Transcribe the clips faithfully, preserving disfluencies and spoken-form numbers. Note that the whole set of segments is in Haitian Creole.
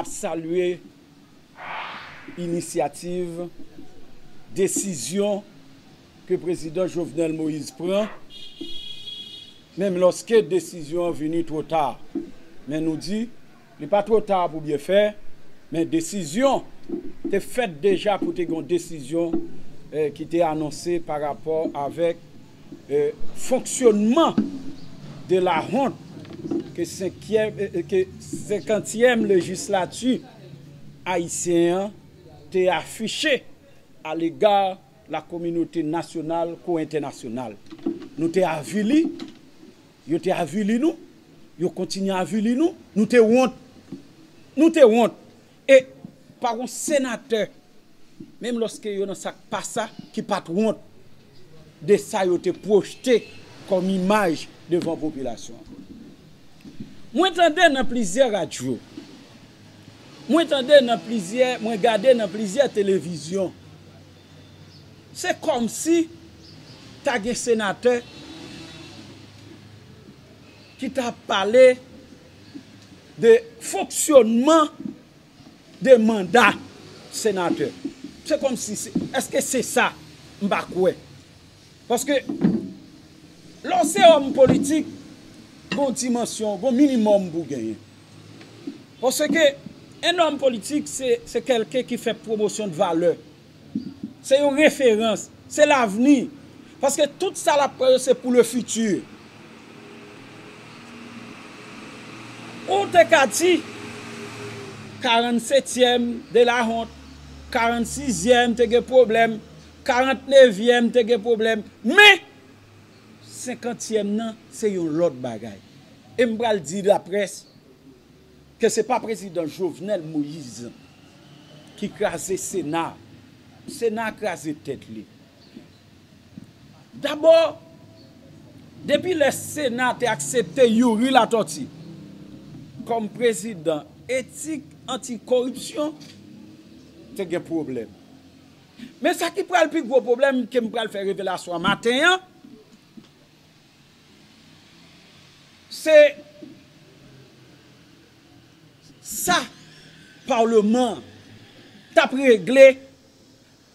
Salye inisyativ, desizyon ke prezidan Jovenel Moïse pran, menm lòske desizyon an vini twò ta. Men nou di, li pa twò ta pou byen fè, men desizyon te fèt deja pou te gen yon desizyon, eh, ki te anonse pa rapò avèk, eh, fonksyònman de la honte ke senkyèm, eh, eh, ke senkantyèm lejislati ayisyen an te afiche alega la kominote nasyonal kou entènasyonal. Nou te avili, yo te avili nou, yo kontinye avili nou, nou te wont. Nou te wont. E pa yon senatè, menm lòske yo nan sa k pa sa, ki pa t wont de sa yo te pwojte kòm imaj devan popilasyon an. Mwen tande nan plizyè radyo, mwen tande nan plizyè, mwen gade nan plizyè televizyon. Se kòmsi ta gen senatè ki ta pale de fonksyònman de manda senatè. Se kòmsi, se, èske se sa? M pa kwè. Paske lè w se òm politik, gon dimansyon, gon minimòm pou w genyen. Paske en òm politik, se, se kèlken ki fè pwomosyon de valè. Se yon referans, se lavni. Paske tout sa l ap pran yo, se pou le futur. Ou te ka di, karannsetyèm de la honte, karannsizyèm te gen pwoblèm, karantnevyèm te gen pwoblèm, men senkantyèm nan, se yon lòt bagay. E m pral di laprès ke se pa prezidan Jovenel Moïse ki kraze Sena. Sena kraze tèt li. Dabò, depi lè Sena te aksepte Youri Latortue kòm prezidan etik antikoripsyon, te gen pwoblèm. Men sa ki pral pi gwo pwoblèm ke m pral fè revelasyon an maten an, se sa palman an t ap regle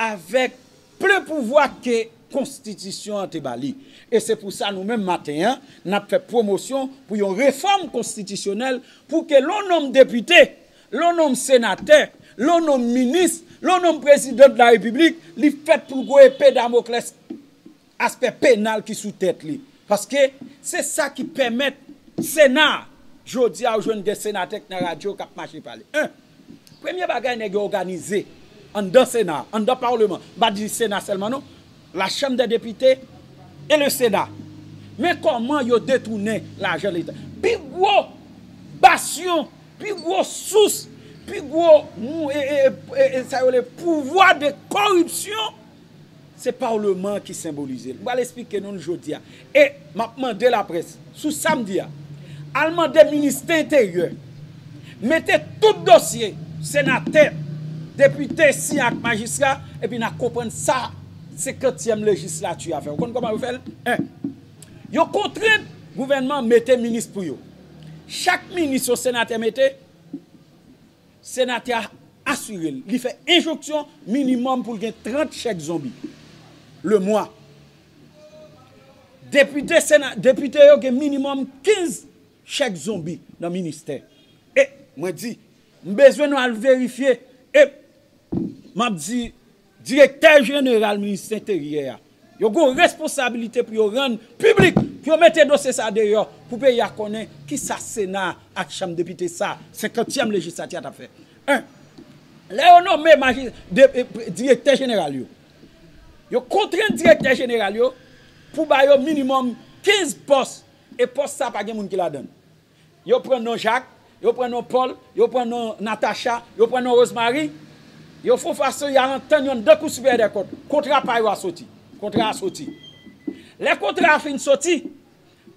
avèk plen pouvwa ke konstitisyon an te ba li. E se pou sa nou menm maten an, n ap fè pwomosyon pou yon refòm konstitisyonèl pou ke lè w nonm depite, lè w nonm senatè, lè w nonm minis, lè w nonm prezidan de la repiblik, li fèt pou l gwo epe Damoklès aspè penal ki sou tèt li. Paske se sa ki pèmèt Sena, jodi a ou jwenn gen senatè k nan radyo k ap mache pale. En, premye bagay nèg yo òganize anndan Sena, anndan palman, m pa di Sena sèlman non, la Chambre des députés et le Sénat. Men kòman yo detounen lajan Leta. Pi gwo basyon, pi gwo sous, pi gwo mou-, e, e, e, e, sa yo rele pouvwa de koripsyon, se palman ki senbolize l. M pral esplike nou l jodi a. E m ap mande laprès, sou samdi a, al mande minis enteryè, mete tout dosye senatè, depite, siy ak majistra, epi n a konprann sa senkantyèm lejislati a fè. Ou konn kòman yo fè l? En, yo kontrent gouvènman mete minis pou yo. Chak minis yon senatè mete, senatè a asire l, li fè enjonksyon minimòm pou l gen trant chèk zonbi le mwa. Depite, sena-, depite yo gen minimòm kenz chèk zonbi nan ministè. E mwen di, m bezwen nou al verifye. E m ap di, direktè jeneral minis enteryè a, yo gen yon responsabilite pou yo rann piblik, pou yo mete dosye sa deyò, pou peyi a konnen kisa Sena ak Chanm Depite sa, senkantyèm lejislati a t ap fè. En, lè yo nonmen maji-, de, e, pre-, direktè jeneral yo, yo kontrenn direktè jeneral yo pou ba yo minimòm kenz pòs, e pòs sa pa gen moun ki ladan l. Yo pran non Jak, yo pran non Pòl, yo pran non Natacha, yo pran non Rosemary. Yo fè yon fason y al antann yo anndan Kou Siperyè dè Kont. Kontra pa yo a soti. Kontra a soti. Lè kontra a fin soti,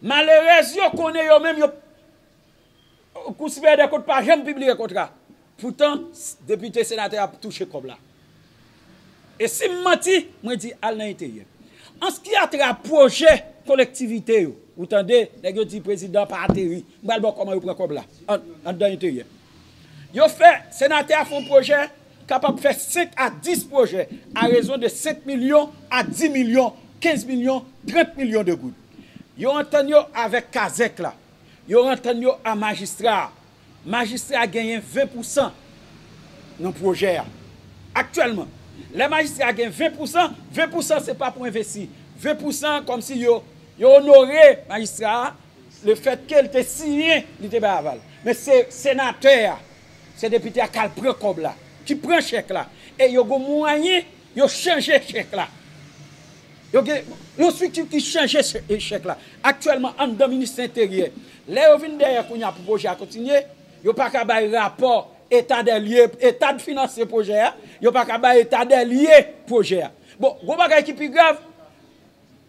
malerèz yo konnen yo menm yo, Kou Siperyè dè Kont pa janm pibliye kontra. Poutan, s-, depite, senatè ap touche kòb la. E si m manti, mwen di al nan enteryè. An s ki a tra pwojè kolektivite yo, ou tande, nèg yo di prezidan pa ateri. M pral ba w kòman yo pran kòb la. An, anndan enteryè. Yo fè, senatè a fè yon pwojè, kapab fè senk a dis pwojè, a rezon de senk milyon a dis milyon, kenz milyon, trant milyon de goud. Yo antann yo avèk kazèk la. Yo antann yo a majistra a. Majistra a genyen ven pousan nan pwojè a. Aktyèlman, lè majistra a gen ven pousan, ven pousan se pa pou envesti. Ven pousan kòmsi yo, yo onore majistra a, lefètke l te siyen, li te bay aval. Men se senatè a, se depite a k al pran kòb la, ki pran chèk la. E yo gon mwayen, yo chanje chèk la. Yo gen yon estrikti ki chanje chè- chèk la. Aktyèlman, anndan ministè enteryè, lè yo vin dèyè kounye a pou pwojè a kontinye, yo pa ka bay rapò eta dè lye, eta finansye pwojè a, yo pa ka bay eta dè lye pwojè a. Bon, gwo bagay ki pi grav,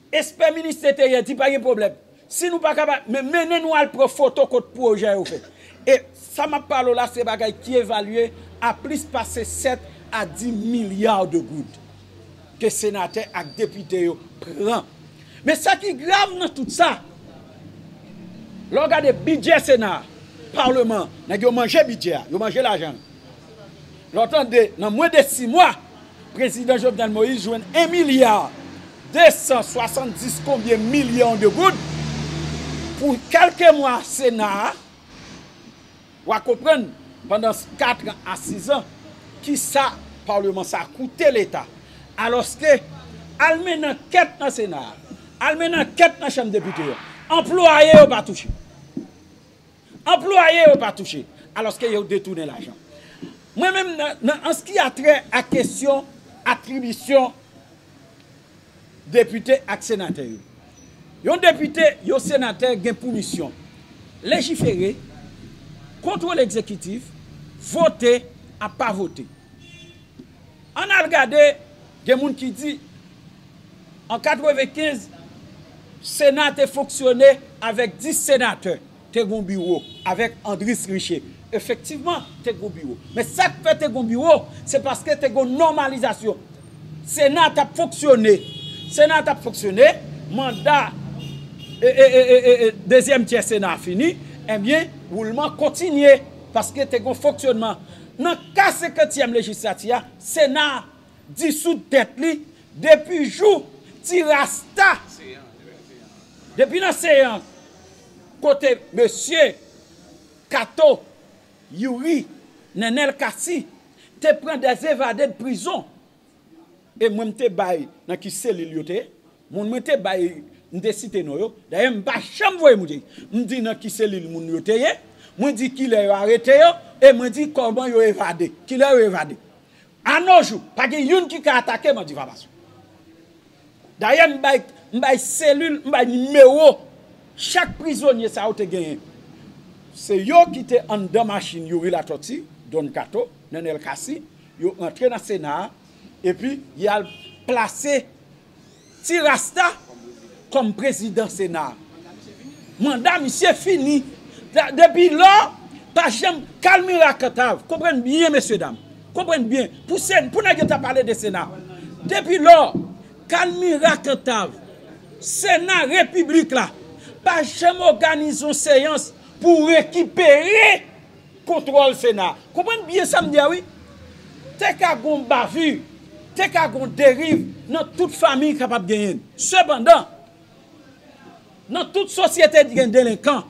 Espè ministè enteryè di pa gen pwoblèm. Si nou pa kapab, men mennen nou al pran foto kot pwojè yo fèt. E sa m ap pale w la, se bagay ki evalye a plis pase sèt a dis milya de goud ke senatè ak depite yo pran. Men sa ki grav nan tout sa, lè w gade bidjè Sena a, Palman an, nèg yo manje bidjè a, yo manje lajan an. Lè w tande, nan mwen de sis mwa, prezidan Jovenel Moïse jwenn en milya de san swasanndis konbyen milyon de goud pou kèlke mwa Sena a, w a konprann, pandan kat an a sis an, kisa Palman sa a koute Leta. Alòske, al mennen ankèt nan Sena a, al mennen ankèt nan Chanm Depite yo, anplwaye yo pa touche. Anplwaye yo pa touche, alòske yo detounen lajan. Mwen menm, nan, nan, an ce qui a trait a kesyon atribisyon depite ak senatè yo, yon depite, yon senatè gen pou misyon lejifere, kontwole egzekitif, vote ak pa vote. Ann al gade, gen moun ki di, an katrevenkenz, Sena te fonksyone avèk dis senatè, te gon biwo, avèk Andris Riché. Efektivman, te gon biwo. Men sa k fè te gon biwo, se paske te gon nòmalizasyon. Sena t ap fonksyone. Sena t ap fonksyone, manda e, e, e, e, e, e, dezyèm tyè Sena a fini, ebyen, woulman kontinye, paske te gon fonksyònman. Nan ka senkantyèm lejislati a, Sena a disoud tèt li depi jou Ti Rasta. Depi nan seyans kote mesye Kato, Youri, Nenel Cassy te pran des évadés de prison. E mwen, m te bay nan ki selil yo te ye. Moun mwen te bay, m te site non yo. Dayè, m pa janm voye moun te ye. M di nan ki selil moun yo te ye. Mwen di kilè yo arete yo. E mwen di kòman yo evade. Kilè yo evade. Anojou, pa gen youn ki ka atake m an difamasyon. Dayè, m bay, m bay selil, m bay nimewo chak prizonye sa yo te genyen. Se yo ki te anndan machin Youri Latortue, Don Kato, Nenel Cassy, yo rantre nan Sena a, epi y al plase Ti Rasta kòm prezidan Sena a. Manda misye fini. Da- Depi lò, pa janm, Kalmira Kantav, konprann byen, mesye dam, konprann byen, pou, se, pou nèg yo ta pale de Sena. Depi lò, Kalmira Kantav, Sena Repiblik la, pa janm òganize yon seyans pou rekipere kontwòl Sena. Konprann byen sa m di a, wi. Te ka gon bavi, te ka gon deriv nan tout fanmi kapab genyen. Sepandan, nan tout sosyete gen delenkan.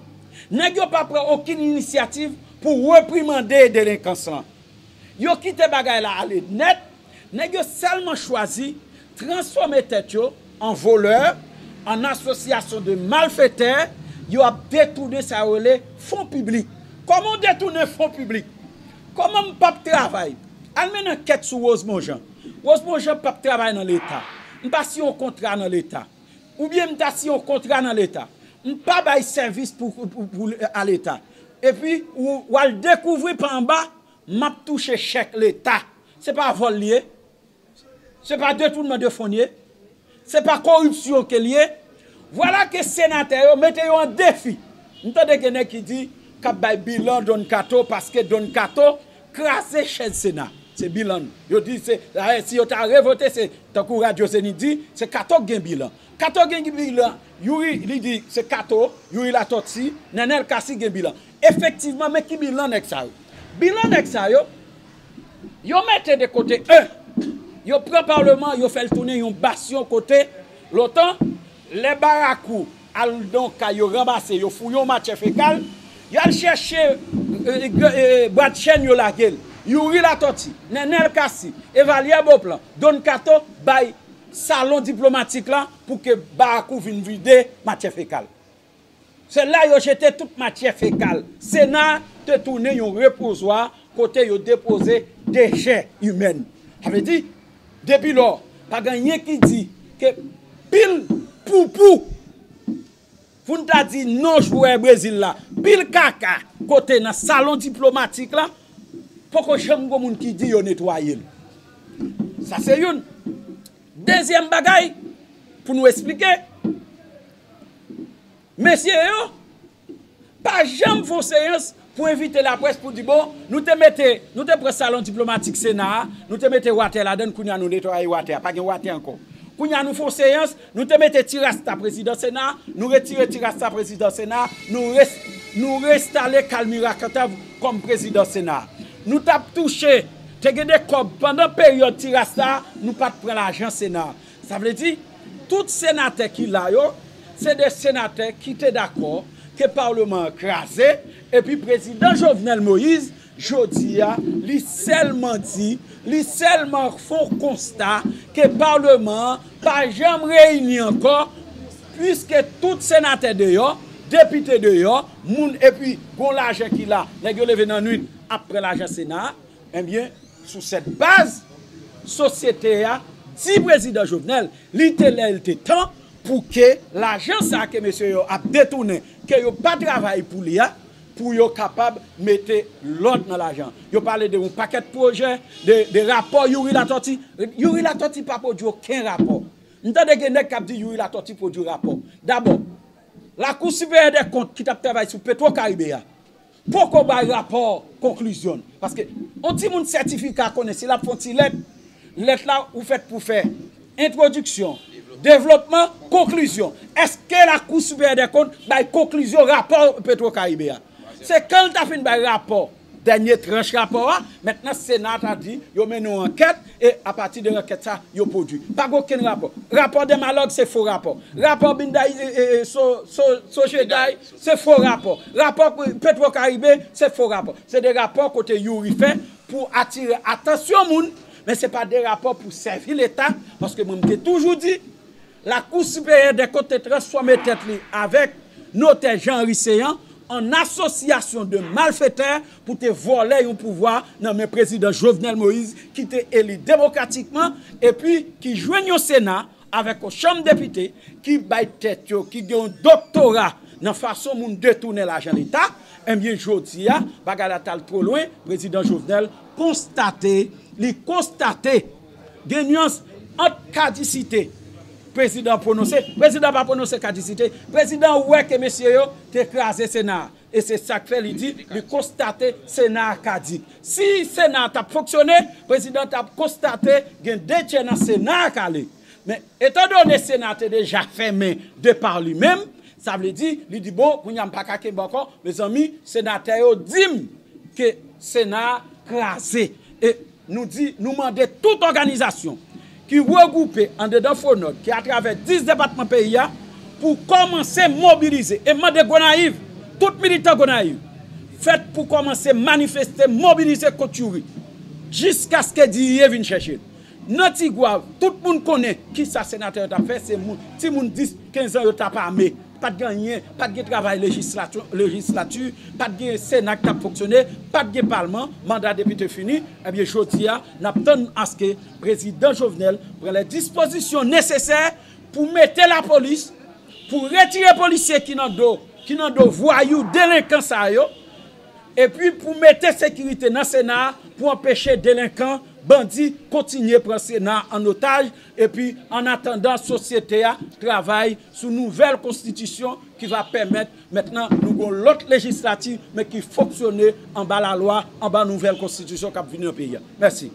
Nèg yo pa pran okenn inisyativ pou reprimande delenkans lan. Yo kite bagay la ale nèt. Nèg yo sèlman chwazi transfòme tèt yo an volè, an asosyasyon de malfetè, yo ap detounen sa yo rele fon piblik. Kòman w detounen fon piblik? Kòman m p ap travay? Al mennen ankèt sou Rosemond Jean. Rosemond Jean p ap travay nan Leta. M pa siyen yon kontra nan Leta. Oubyen m ta siyen yon kontra nan Leta. M pa bay sèvis pou, pou, pou, a Leta. Epi, ou, w al dekouvri pa anba, m ap touche chèk Leta. Se pa vòl li ye? Se pa detounman de fon li ye? Se pa koripsyon ke li ye? Vwala ke senatè yo mete yo an defi. M tande gen nèg ki di k ap bay bilan Don Kato paske Don Kato kraze chèz Sena. Se bilan l. Yo di se, dayè, si yo ta revote, se tankou Radyo Zenith di, se Kato k gen bilan. Kato gen bilan, Youri, li di se Kato, Youri Latortue, Nenel Cassy gen bilan. Efektivman, men ki bilan nèg sa yo. Bilan nèg sa yo, yo mete de kote en. Yo pran palman, yo fè l tounen yon basyon kote lontan, lè Barakou al nan kay yo ranmase, yo fouye yon matyè fekal, y al chèche e, e, e, bwat chèn yo lage l. Youri Latòti, Nenel Cassy, Evalière Beauplan, Don Kato bay salon diplomatik la pou ke Barakou vin vide matyè fekal. Se la yo jete tout matyè fekal. Sena te tounen yon repozwa kote yo depoze dechè imèn. Sa vle di, depi lò, pa gen anyen ki di ke pil poupou, pou n ta di non jwè Brezil la, pil kaka kote nan salon diplomatik la, poko janm gon moun ki di yo netwaye l. Sa se youn. Dezyèm bagay, pou nou esplike, mesye yo pa janm fè yon seyans pou envite laprès pou di, bon, nou te mete, nou te pran salon diplomatik Sena a, nou te mete watè ladan l, kounye a nou netwaye watè a, pa gen watè ankò. Kounye a nou fè yon seyans, nou te mete Ti Rasta prezidan Sena a, nou retire Ti Rasta prezidan Sena a, nou res-, nou restale Kalmira Kantav kòm prezidan Sena a. Nou t ap touche, te gen de kòb pandan peryòd Ti Rasta a, nou pa t pran lajan Sena a. Sa vle di, tout senatè ki la yo, se de senatè ki te dakò ke palman an kraze, epi prezidan Jovenel Moïse, jodi a, li sèlman di, li sèlman fè yon konsta ke palman an pa janm reyini ankò, piske tout senatè deyò, depite deyò, moun epi gon lajan ki la, nèg yo leve nan nwit ap pran lajan Sena a, ebyen, sou sèt baz, sosyete a di prezidan Jovenel, li te lè, li te tan pou ke lajan sa ke mesye yo ap detounen, ke yo pa travay pou li a, pou yo kapab mete lòd nan lajan. Yo pale de yon pakèt pwojè, de, de rapò Youri Latòti. Youri Latòti pa pwodui okenn rapò. M tande gen nèg k ap di Youri Latòti pwodui rapò. Dabò, Lakou Siperyè dè Kont ki t ap travay sou Petwo Karibe a poko bay rapò konklizyon. Paske yon timoun sètifika konnen si l ap fè yon ti lèt, lèt la ou fèt pou fè entwodiksyon, devlopman, konklizyon. Èske Lakou Siperyè dè Kont bay konklizyon rapò Petwo Karibe a? Se kan l ta fin bay rapò dènye tranch rapò a, mentnan Sena ta di yo mennen yon ankèt e apati de ankèt sa yo pwodui. Pa gen okenn rapò. Rapò Dèmalòg se fo rapò. Rapò Binday e, e, e, so, so, Sogeday se fo rapò. Rapò Petwo Karibe se fo rapò. Se de rapò kote Youri fè pou atire atansyon moun, men se pa de rapò pou sèvi Leta, paske mwen m te toujou di, Lakou Siperyè dè Kont te transfòme tèt li avèk notè Jean Henry Céant an asosyasyon de malfetè pou te vòlè yon pouvwa nan men prezidan Jovenel Moïse ki te eli demokratikman epi ki jwenn yon Sena avèk yon chanm depite ki bay tèt yo, ki gen yon doktora nan fason moun detounen lajan Leta, ebyen jodi a, bagay la t al twò lwen, prezidan Jovenel konstate, li konstate gen nyans ant kadisite prezidan pwononse, prezidan pa pwononse kadisite, prezidan wè ke mesye yo te kraze Sena a. E se sa k fè li di, li konstate Sena a kadik. Si Sena a t ap fonksyone, prezidan t ap konstate gen de tyè nan Sena a k ale. Men, etandone Sena a te deja fèmen de pa li menm, sa vle di, li di, bon, kounye a m pa ka kenbe ankò, mezanmi, senatè yo di m ke Sena a kraze. E nou di, nou mande tout òganizasyon ki regwoupe andedan Fonòd, ki atravè dis depatman peyi a, pou kòmanse mobilize. E mande Gonayiv, tout militan Gonayiv, fèt pou kòmanse manifeste, mobilize kont Youri, jiskaske D I E vin chèche l. Nan Tigwav, tout moun konnen kisa senatè yo t ap fè, se moun, timoun dis, kenz an yo t ap ame. Pa t gen anyen, pa t gen travay lejislati, lejislati, pa t gen Sena ki t ap fonksyone, pa t gen palman, manda depite fini. Ebyen, jodi a, n ap tann aske prezidan Jovenel pran lè dispozisyon nesesè pou mete lapolis, pou retire polisye ki nan do, ki nan do vwayou, delenkan sa yo, epi pou mete sekirite nan Sena a pou anpeche delenkan, bandi kontinye pran Sena a an otaj, epi an atandan sosyete a travay sou nouvèl konstitisyon ki va pèmèt mentnan nou gon lòt lejislati, men ki fonksyone anba lalwa, anba nouvèl konstitisyon k ap vini nan peyi a. Mèsi.